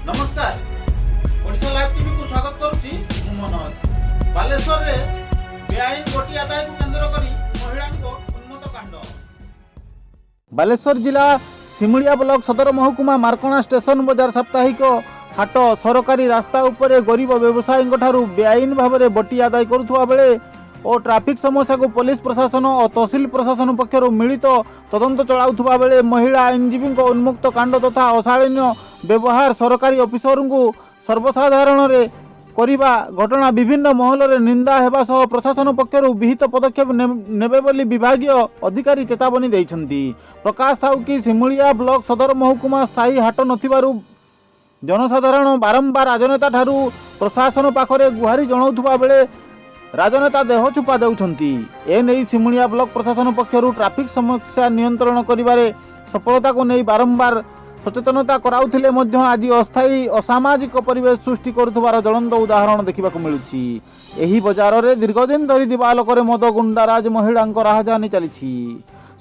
ନମସ୍କାର, ଓଡ଼ିଶା ଲାଇଭ୍ ଟିଭିକୁ ସ୍ୱାଗତ କରୁଛି ମୁଁ ମନୋଜ। ବାଲେଶ୍ୱରରେ ବେଆଇନ ବଟି ଆଦାୟକୁ କେନ୍ଦ୍ର କରି ମହିଳାଙ୍କ ଉନ୍ମତ୍ତ କାଣ୍ଡ। ବାଲେଶ୍ୱର ଜିଲ୍ଲା ସିମୁଳିଆ ବ୍ଲକ ସଦର ମହକୁମା ମାର୍କଣା ଷ୍ଟେସନ ବଜାର ସାପ୍ତାହିକ ହାଟ ସରକାରୀ ରାସ୍ତା ଉପରେ ଗରିବ ବ୍ୟବସାୟୀଙ୍କ ଠାରୁ ବେଆଇନ ଭାବରେ ବଟି ଆଦାୟ କରୁଥିବା ବେଳେ ଓ ଟ୍ରାଫିକ୍ ସମସ୍ୟାକୁ ପୋଲିସ ପ୍ରଶାସନ ଓ ତହସିଲ ପ୍ରଶାସନ ପକ୍ଷରୁ ମିଳିତ ତଦନ୍ତ ଚଳାଉଥିବା ବେଳେ ମହିଳା ଆଇନଜୀବୀଙ୍କ ଉନ୍ମୁକ୍ତ କାଣ୍ଡ ତଥା ଅଶାଳୀନ ବ୍ୟବହାର ସରକାରୀ ଅଫିସରଙ୍କୁ ସର୍ବସାଧାରଣରେ କରିବା ଘଟଣା ବିଭିନ୍ନ ମହଲରେ ନିନ୍ଦା ହେବା ସହ ପ୍ରଶାସନ ପକ୍ଷରୁ ବିହିତ ପଦକ୍ଷେପ ନେବେ ବୋଲି ବିଭାଗୀୟ ଅଧିକାରୀ ଚେତାବନୀ ଦେଇଛନ୍ତି। ପ୍ରକାଶ ଥାଉ କି, ସିମୁଳିଆ ବ୍ଲକ ସଦର ମହକୁମା ସ୍ଥାୟୀ ହାଟ ନଥିବାରୁ ଜନସାଧାରଣ ବାରମ୍ବାର ରାଜନେତା ଠାରୁ ପ୍ରଶାସନ ପାଖରେ ଗୁହାରି ଜଣାଉଥିବା ବେଳେ ରାଜନେତା ଦେହ ଛୁପା ଦେଉଛନ୍ତି। ଏନେଇ ସିମୁଳିଆ ବ୍ଲକ ପ୍ରଶାସନ ପକ୍ଷରୁ ଟ୍ରାଫିକ୍ ସମସ୍ୟା ନିୟନ୍ତ୍ରଣ କରିବାରେ ସଫଳତାକୁ ନେଇ ବାରମ୍ବାର ସଚେତନତା କରାଉଥିଲେ ମଧ୍ୟ ଆଜି ଅସ୍ଥାୟୀ ଅସାମାଜିକ ପରିବେଶ ସୃଷ୍ଟି କରୁଥିବାର ଜ୍ୱଳନ୍ତ ଉଦାହରଣ ଦେଖିବାକୁ ମିଳୁଛି। ଏହି ବଜାରରେ ଦୀର୍ଘଦିନ ଧରି ଦିବାଲୋକରେ ମଦ ଗୁଣ୍ଡାରାଜ, ମହିଳାଙ୍କ ରାହାଜାନି ଚାଲିଛି।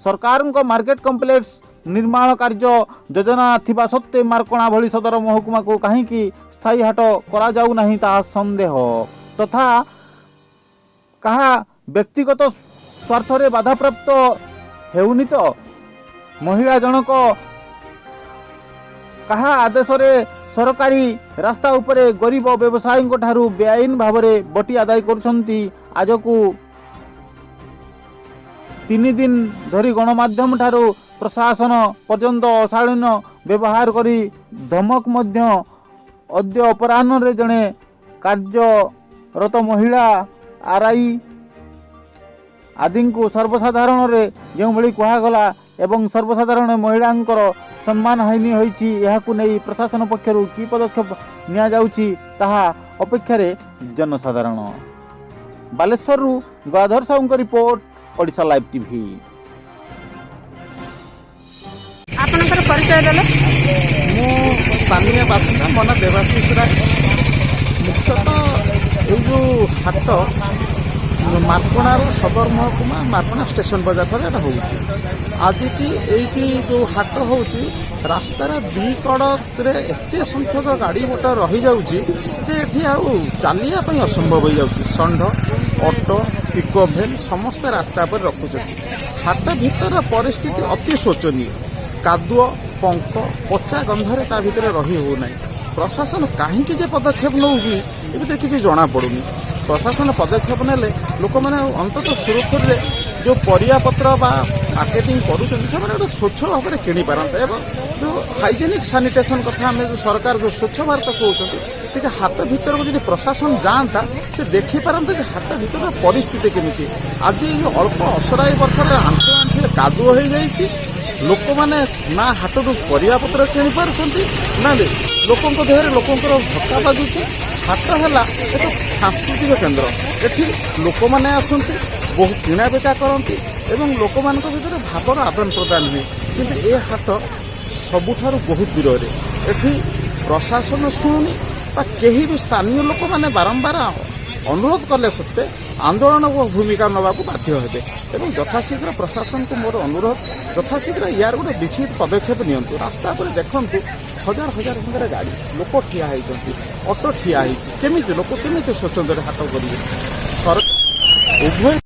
ସରକାରଙ୍କ ମାର୍କେଟ କମ୍ପ୍ଲେକ୍ସ ନିର୍ମାଣ କାର୍ଯ୍ୟ ଯୋଜନା ଥିବା ସତ୍ତ୍ୱେ ମାର୍କଣା ଭଳି ସଦର ମହକୁମାକୁ କାହିଁକି ସ୍ଥାୟୀ ହାଟ କରାଯାଉ ନାହିଁ, ତାହା ସନ୍ଦେହ ତଥା କାହା ବ୍ୟକ୍ତିଗତ ସ୍ୱାର୍ଥରେ ବାଧାପ୍ରାପ୍ତ ହେଉନି ତ? ମହିଳା ଜଣକ କାହା ଆଦେଶରେ ସରକାରୀ ରାସ୍ତା ଉପରେ ଗରିବ ବ୍ୟବସାୟୀଙ୍କ ଠାରୁ ବେଆଇନ ଭାବରେ ବଟି ଆଦାୟ କରୁଛନ୍ତି? ଆଜକୁ 3 ଦିନ ଧରି ଗଣମାଧ୍ୟମ ଠାରୁ ପ୍ରଶାସନ ପର୍ଯ୍ୟନ୍ତ ଅଶାଳୀନ ବ୍ୟବହାର କରି ଧମକ ମଧ୍ୟ ଅଦ୍ୟ ଅପରାହ୍ନରେ ଜଣେ କାର୍ଯ୍ୟରତ ମହିଳା ଆର୍ଆଇ ଆଦିଙ୍କୁ ସର୍ବସାଧାରଣରେ ଯେଉଁଭଳି କୁହାଗଲା ଏବଂ ସର୍ବସାଧାରଣ ମହିଳାଙ୍କର ସମ୍ମାନ ହାନି ହୋଇଛି, ଏହାକୁ ନେଇ ପ୍ରଶାସନ ପକ୍ଷରୁ କି ପଦକ୍ଷେପ ନିଆଯାଉଛି, ତାହା ଅପେକ୍ଷାରେ ଜନସାଧାରଣ। ବାଲେଶ୍ୱରରୁ ଗଦାଧର ସାହୁଙ୍କ ରିପୋର୍ଟ, ଓଡ଼ିଶା ଲାଇଭ୍ ଟିଭି। ଆପଣଙ୍କର ପରିଚୟ ଦେଲେ। ମୁଁ ସ୍ଥାନୀୟ ବାସିନ୍ଦା, ମୋ ନାଁ ଦେବାଶିଷ ରାୟ। ମୁଖ୍ୟତଃ ଏଇ ଯେଉଁ ହାଟ ମାର୍କଣାର ସଦର ମହକୁମା ମାର୍କଣା ଷ୍ଟେସନ ବଜାର ଠାରେ ଏଇଟା ହେଉଛି। ଆଜିକି ଏଇଠି ଯେଉଁ ହାଟ ହେଉଛି, ରାସ୍ତାର ଦୁଇ କଡ଼ରେ ଏତେ ସଂଖ୍ୟକ ଗାଡ଼ି ମଟର ରହିଯାଉଛି ଯେ ଏଠି ଆଉ ଚାଲିବା ପାଇଁ ଅସମ୍ଭବ ହେଇଯାଉଛି। ଷଣ୍ଢ, ଅଟୋ, ପିକଅପ୍ ଭ୍ୟାନ୍ ସମସ୍ତେ ରାସ୍ତା ଉପରେ ରଖୁଛନ୍ତି। ହାଟ ଭିତର ପରିସ୍ଥିତି ଅତି ଶୋଚନୀୟ। କାଦୁଅ, ପଙ୍କ, ପଚା ଗନ୍ଧରେ ତା ଭିତରେ ରହି ହେଉନାହିଁ। ପ୍ରଶାସନ କାହିଁକି ଯେ ପଦକ୍ଷେପ ନେଉଛି, ଏ ଭିତରେ କିଛି ଜଣାପଡ଼ୁନି। ପ୍ରଶାସନ ପଦକ୍ଷେପ ନେଲେ ଲୋକମାନେ ଅନ୍ତତଃ ସୁରୁଖୁରୁରେ ଯେଉଁ ପରିବାପତ୍ର ବା ମାର୍କେଟିଂ କରୁଛନ୍ତି, ସେମାନେ ଗୋଟେ ସ୍ୱଚ୍ଛ ଭାବରେ କିଣିପାରନ୍ତେ ଏବଂ ଯେଉଁ ହାଇଜେନିକ୍ ସାନିଟେସନ୍ କଥା ଆମେ ଯେଉଁ ସରକାର ଯେଉଁ ସ୍ୱଚ୍ଛ ଭାରତ କହୁଛନ୍ତି, ଟିକେ ହାଟ ଭିତରକୁ ଯଦି ପ୍ରଶାସନ ଯାଆନ୍ତା, ସେ ଦେଖିପାରନ୍ତେ ଯେ ହାଟ ଭିତରର ପରିସ୍ଥିତି କେମିତି। ଆଜି ଏଇ ଯେଉଁ ଅଳ୍ପ ଅସରାଏ ବର୍ଷାରେ ଆଣ୍ଠୁ ଆଣ୍ଠୁଏ କାଦୁଅ ହେଇଯାଇଛି। ଲୋକମାନେ ନା ହାଟରୁ ପରିବାପତ୍ର କିଣି ପାରୁଛନ୍ତି, ନା ଲୋକଙ୍କ ଦେହରେ ଲୋକଙ୍କର ଧକ୍କା ବାଜୁଛି। ହାଟ ହେଲା ଏକ ସାଂସ୍କୃତିକ କେନ୍ଦ୍ର। ଏଠି ଲୋକମାନେ ଆସନ୍ତି, ବହୁ କିଣାବିକା କରନ୍ତି ଏବଂ ଲୋକମାନଙ୍କ ଭିତରେ ଭାବର ଆଦାନ ପ୍ରଦାନ ହୁଏ। କିନ୍ତୁ ଏ ହାଟ ସବୁଠାରୁ ବହୁତ ଦୂରରେ। ଏଠି ପ୍ରଶାସନ ଶୁଣୁନି ବା କେହି ବି ସ୍ଥାନୀୟ ଲୋକମାନେ ବାରମ୍ବାର ଅନୁରୋଧ କଲେ ସତ୍ତ୍ୱେ ଆନ୍ଦୋଳନ ଭୂମିକା ନେବାକୁ ବାଧ୍ୟ ହେବେ। ଏବଂ ଯଥାଶୀଘ୍ର ପ୍ରଶାସନକୁ ମୋର ଅନୁରୋଧ, ଯଥାଶୀଘ୍ର ୟାର ଗୋଟେ ବିଚିତ ପଦକ୍ଷେପ ନିଅନ୍ତୁ। ରାସ୍ତା ଉପରେ ଦେଖନ୍ତୁ, ହଜାର ହଜାର ସଂଖ୍ୟାରେ ଗାଡ଼ି, ଲୋକ ଠିଆ ହେଇଛନ୍ତି, ଅଟୋ ଠିଆ ହେଇଛି। କେମିତି ଲୋକ କେମିତି ସ୍ୱଚ୍ଛନ୍ଦରେ ହାଟ କରିବେ? ସରକାର ଉଭୟ